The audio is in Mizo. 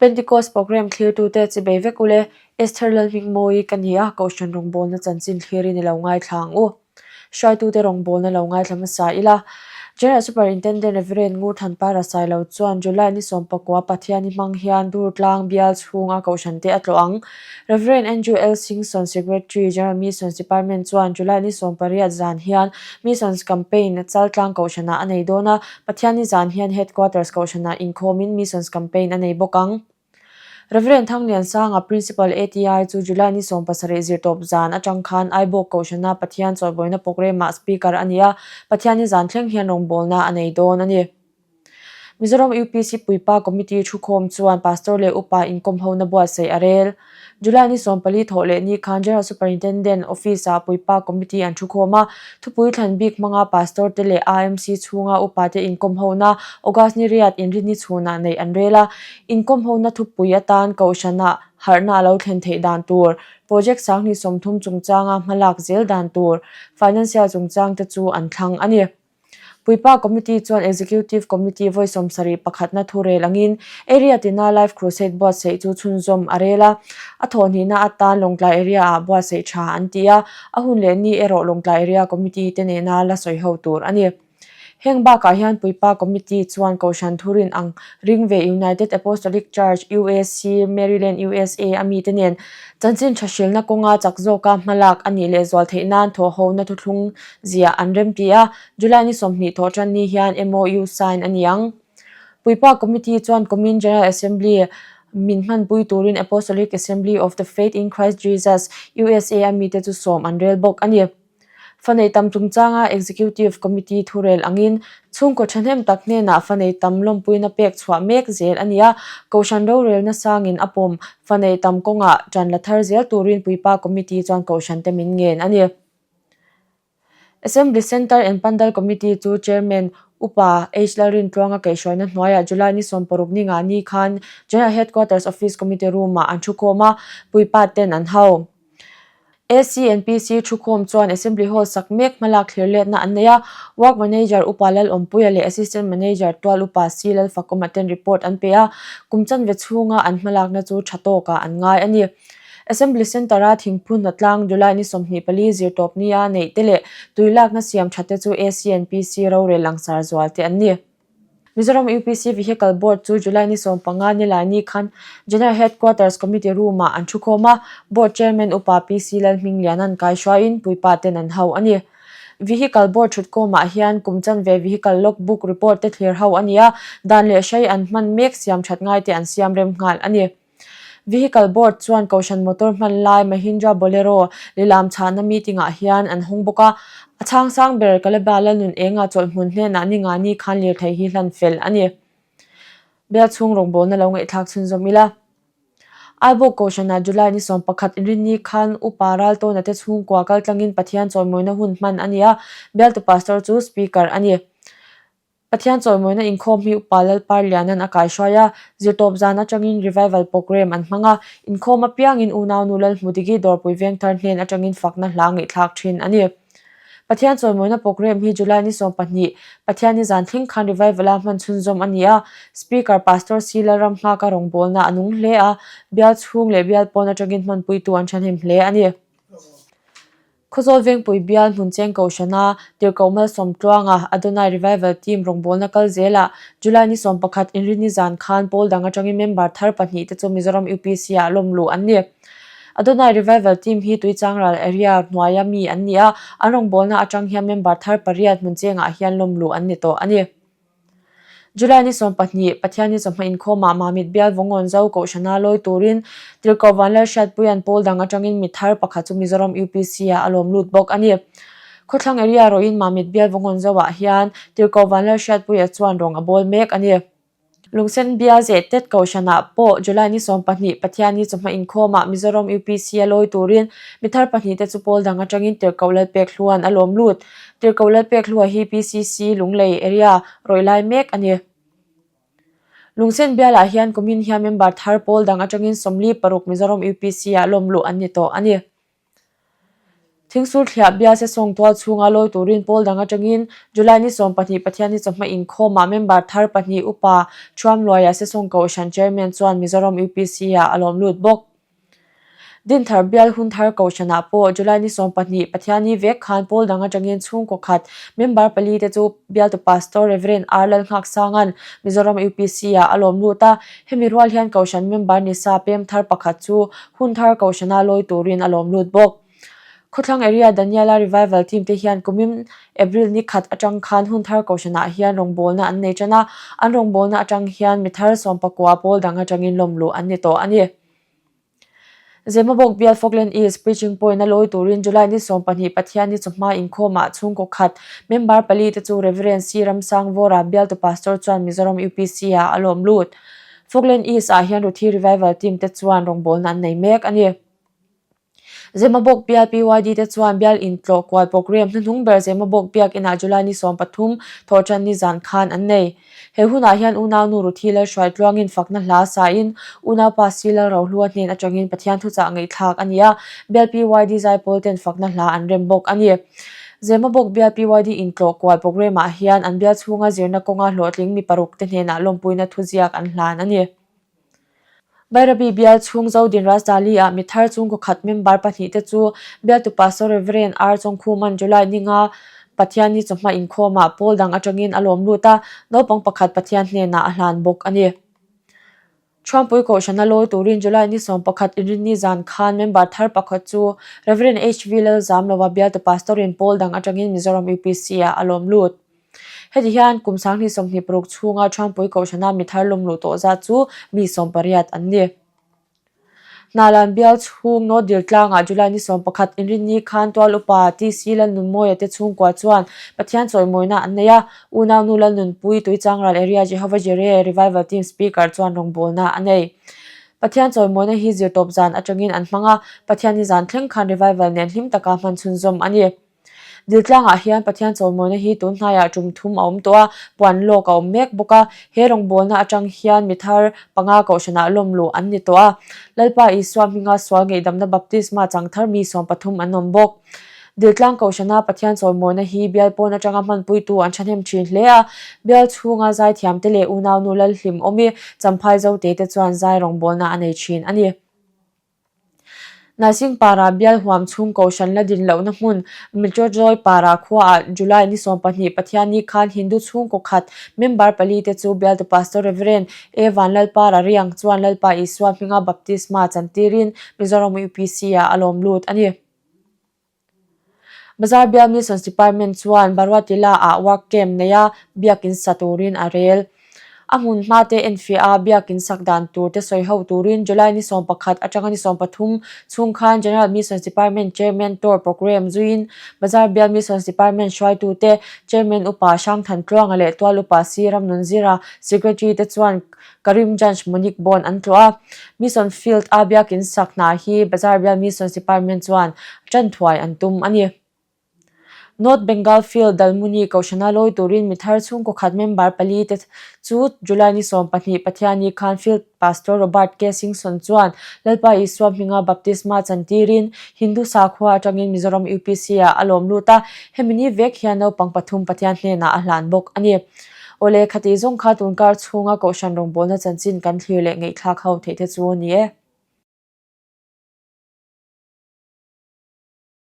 Pentecost Programme thlirtute chibei vek ule, Esther Lalhmingmawii ka ni a, Kohhran rawngbawlna chanchin thlirin i lo ngaithla ang u. Hruaitute rawngbawlna lo ngaithla hmasa ila. General Superintendent Rev. Ngurthanpara Sailo chuan July ni sawmpakua Pathiani hmang hian Durtlang bial chhunga Kohhrante a tlawh ang. Rev. Andrew L. Singson, Secretary, General Missions Department chuan July ni 18 zan hian Missions Campaign Chaltlang Kohhranah a nei dawn a, Pathianni zan hian Headquarters Kohhranah inkhawmin Missions Campaign a nei bawk ang. Rev. Thangliansanga, Principal ATI chu July ni 17 zirtawp zan atang khan Aibawk Kohhrana Pathian chawibawina programme-ah Speaker a ni a, Pathianni zan thleng hian rawngbawlna a nei dawn a ni. Mizoram UPC Puipa Committee thukhawm chuan Pastor leh Upa inkawmhona buatsaih a rel. July ni 14 thawh leh ni khan General Superintendent Office-ah Puipa Committee an thukhawm a, thupui thlan bik hmanga Pastor te leh AMC chhunga Upa te inkawmhona August ni riat inrinni chhunah neih an rel a, inkawmhona thupui atan Kohhranah harhna a lo thlen theih dan tur, Project 3030 chungchanga hmalak zel dan tur, Financial chungchang te chu an thlang a ni. Puipa Committee chuan Executive Committee vawi 71 pakhatna thu rel angin Area tina Life Crusade buatsaih chu chhunzawm a rel a, a thawhhnihna atan Lawngtlai Area-ah buatsaih tha an ti a, a hun leh ni erawh Lawngtlai Area Committee te nena la sawi ho tur a ni. Heng bakah hian Puipa Committee chuan Kohhran Thurin ang ring ve United Apostolic Church, UAC, Maryland, USA a mite nen chanchin tha hrilna kawnga chak zawka hmalak a nih lehzual theih nan thawhhona thuthlung Ziah an remti a, July ni 20 thawh tan ni hian MOU sign a ni ang. Puipa Committee chuan Kumin General Assembly min hmanpui turin Apostolic Assembly of the Faith in Christ Jesus, USA a mite chu sawm an rel bawk a ni. Fa nei tam chungchanga Executive Committee thurel angin chhungkaw thahnem tak hnenah fa nei tam lawmpuina pek chhuah mek zel a ni a, Kohhran rorelna sangin a pawm fa nei tam kawngah tan la thar zel turin Puipa Committee chuan Kohhrante min ngen a ni. Assembly Centre and Pandal Committee chu Chairman Upa H Lalrintluanga kaihhruaina hnuaiah July ni 60 ni nga ni khan General Headquarters Office Committee Room-ah an thukhawm a, puipa ten an hau. AC and PC thukhawm chuan Assembly Hall sak mek hmalak thlir letna an nei a, Work Manager Upa Lalawmpuia leh Assistant Manager Tual Upa C Lalfakawma ten report an pe a, kum chanve chhunga an hmalakna chu tha tawkah an ngai a ni. Assembly Centre-a thingphun hnatlang July ni 24 zirtawp nia neih te leh tui lakna siam tha te chu ACNPC rorel langsar zual te an ni. Mizoram UPC Vehicle Board chu July ni 15 nilai ni khan General Headquarters Committee Room-ah an thukhawm a, Board Chairman Upa PC Lalhmingliana'n kaihruaiin puipa ten an hau a ni. Vehicle Board thutkawmah hian kum chanve Vehicle Log Book Report te thlir ho a ni a, dan leh hrei an hman mek siam that ngai te an siam rem nghal a ni. Vehicle Board chuan Kohhran motor hman lai Mahindra Bolero lilam chhahna meeting-ah hian an hawng bawk a, a chhang sang ber Kaleba Lalnun Enga chawlhhmun hnenah ni nga ni khan lirthei hi hlan fel a ni. Bial chhung rawngbawlna lo ngaihthlak chhunzawm ila. Aibawk Kohhranah July ni 11 inrinni khan Upa Raltawna te chhungkua kaltlangin Pathian chawimawina hun hman a ni a, bialtu Pastor chu Speaker a ni. Pathian chawimawina inkhawm hi Upa Lalparliana'n a kaihruai a, zirtawp zan atangin Revival Programme an hmang a, inkhawm apiangin unaunu Lalhmudigi Dawrpui Vengthar hnen atangin fakna hla ngaihthlak thin a ni. Pathian chawimawina programme hi July ni 12, Pathianni zan thleng khan Revival-a hman chhunzawm a ni a, Speaker Pastor C Lalramnghaka rawngbawlna a nung hle a, bial chhung leh bial pawn atangin hmanpuitu an thahnem hle a ni. Khawzawl Vengpui bial hmun cheng Kohhrana Tirhkoh Malsawmtluanga Adonai Revival Team rawngbawlna kal zelah July ni 11 Inrinni zan khan pawl dang atangin member thar pahnih te chu Mizoram UPC-ah lawm luh an ni. Adonai Revival Team hi Tuichangral area hnuaia mi an ni a, an rawngbawlna atang hian member thar pariat hmun chengah hian lawm luh an ni tawh a ni. July ni 12, Pathianni chawhma inkhawmah Mamit bial Vawngawn Zo Kohhrana lawi turin Tirhkoh Vanlalhriatpuia'n pawl dang atangin mi thar pakhat chu Mizoram UPC-ah a lawm lut bawk a ni. Khawthlang area rawhin Mamit bial Vawngawn Zo-ah hian Tirhkoh Vanlalhriatpuia chuan rawng a bawl mek a ni. Lungsen bial Zehtet Kohhranah pawh July ni 12, Pathianni chawhma inkhawmah Mizoram UPC-a lawi turin mi thar pahnihte chu pawl dang atangin Tirhkoh Lalpekhlua'n a lawm lut. Tirhkoh Lalpekhlua hi PCC Lunglei area rawih lai mek a ni. Lungsen bialah hian kumin hian member thar pawl dang atangin 46 Mizoram UPC-ah lawm luh an ni tawh a ni. Thingsur thliah bial sesawng tual chhunga lawi turin pawl dang atangin July ni 12 Pathianni chawhma inkhawmah member thar pahnih upa Thuamluaia sesawng kohhran chairman chuan Mizoram UPC-ah a lawm lut bawk. Dinthar bial hun thar kohhranah pawh July ni 12 Pathianni vek khan pawl dang atangin chhungkaw khat member pali te chu bialtu Pastor Rev. R Lalnghaksanga'n Mizoram UPC-ah a lawm lut a, hemi rual hian kohhran member ni sa pem thar pakhat chu hun thar kohhrana lawi turin a lawm lut bawk. Khawthlang area Daniela Revival team te hian kumin April ni khat atang khan hun thar kohhranah hian rawngbawlna an nei tan a, an rawngbawlna atang hian mi thar sawmpakua pawl dang atangin lawmluh an ni tawh a ni. Zemabawk bial Falkland East Preaching Point a lawi turin July ni 12 Pathianni chawhma inkhawmah chhungkaw khat member pali te chu Rev. C. Ramsangvawra bialtu pastor chuan Mizoram UPC-ah a lawm lut. Falkland East-ah hian Ruthi Revival Team te chuan rawngbawlna an nei mek a ni. Zemabawk bial PYD te chuan bial intlawh kual programme hnuhnung ber Zemabawk biakinah July ni 13 thawhṭan ni zan khan an nei. He hunah hian unaunu Ruthi Lalhruai tluangin fakna hla sain unaupa Si Lalrohlua hnen atangin Pathian thuchah ngaihthlak a ni a, bial PYD zaipawl ten fakna hla an rem bawk a ni. Zemabawk bial PYD intlawh kual programme ah hian an bial chhunga zirna kawnga hlawhtling mi paruk te hnenah lawmpuina thuziak an hlan a ni. Bairabi bial chhung Zodin Rajdhali ah mi thar chhungkaw khat member pahnihte chu bialtu Pastor Rev. R. Chawngkhuman July ninga Pathianni chawhma inkhawmah pawl dang atangin a lawm lut a, naupang pakhat Pathian hnenah a hlan bawk a ni. Thuampui Kohhrana lawi turin July ni 11 Inrinni zan khan member thar pakhat chu Rev. HV Lalzamlova bialtu Pastor-in pawl dang atangin Mizoram UPC ah a lawm lut. Heti hian kum 2026 chhunga Thuampui Kohhrana mi thar lawm luh tawh zat chu mi 18 an ni. Hnalan bial chhung North Diltlangah July ni 11 Inrinni khan tual upa TC Lalnunmawia te chhungkua chuan Pathian chawimawina an nei a, unaunu Lalnunpui Tuichangral Area Jehovah Jireh Revival Team Speaker chuan rawngbawlna a nei. Pathian chawimawina hi zirtawp zan atangin an hmang a, Pathianni zan thleng khan revival nen hlim taka hman chhunzawm a ni. Diltlangah hian Pathian chawimawina hi tun hnaiah tum thum a awm tawh a, puan lawk a awm mek bawk a. He rawngbawlna atang hian mi thar panga kohhranah lawm luh an ni tawh a. Lalpa Isua hminga sual ngeihdamna baptisma chang thar mi 13 an awm bawk. Diltlang kohhrana Pathian chawimawina hi bial pawn atanga hmanpuitu an thahnem thin hle a. Bial chhunga zaithiamte leh unaunu Lalhlim awmi Champhai Zote te chuan zai rawngbawlna a nei thin a ni. Naising Para bial huam chhung kohhran la din lohna hmun Mitrojoy Para khuaah July ni 12 Pathianni khan Hindu chhungkaw khat member pali te chu bialtu Pastor Rev. A Vanlalpara Riang chuan Lalpa Isua hminga baptisma chantirin Mizoram UPC-ah a lawm lut a ni. Bazar bial Missions Department chuan Baruatila ah work camp neia biakin sa turin a rel. A hmun hma te enfiah a biakin sak dan tur te sawi ho turin July ni 11 atanga ni 13 chhung khan General Missions Department Chairman Tour Programme zuiin Bazar bial Missions Department hruaitute Chairman Upa Hrangthan Tluanga leh Tual Upa Si Ramnunzira Secretary te chuan Karimganj Munik Bon an tlawh a, Mission Field a biakin sak hna hi Bazar bial Missions Department chuan tan thuai an tum a ni. North Bengal Field Dalmuni Kohhrana lawi turin mi thar chhungkaw khat member pali te chu July ni 12 Pathianni khan Field Pastor Robert K Singson chuan Lalpa Isua hminga baptisma chantirin Hindu sakhua atangin Mizoram UPC-ah a lawm lut a, hemi ni vek hian naupang pathum Pathian hnenah a hlan bawk a ni. Awle, khati zawng kha tunkar chhunga Kohhran rawngbawlna chanchin kan thlir leh ngaihthlak ho theih te chu a ni e.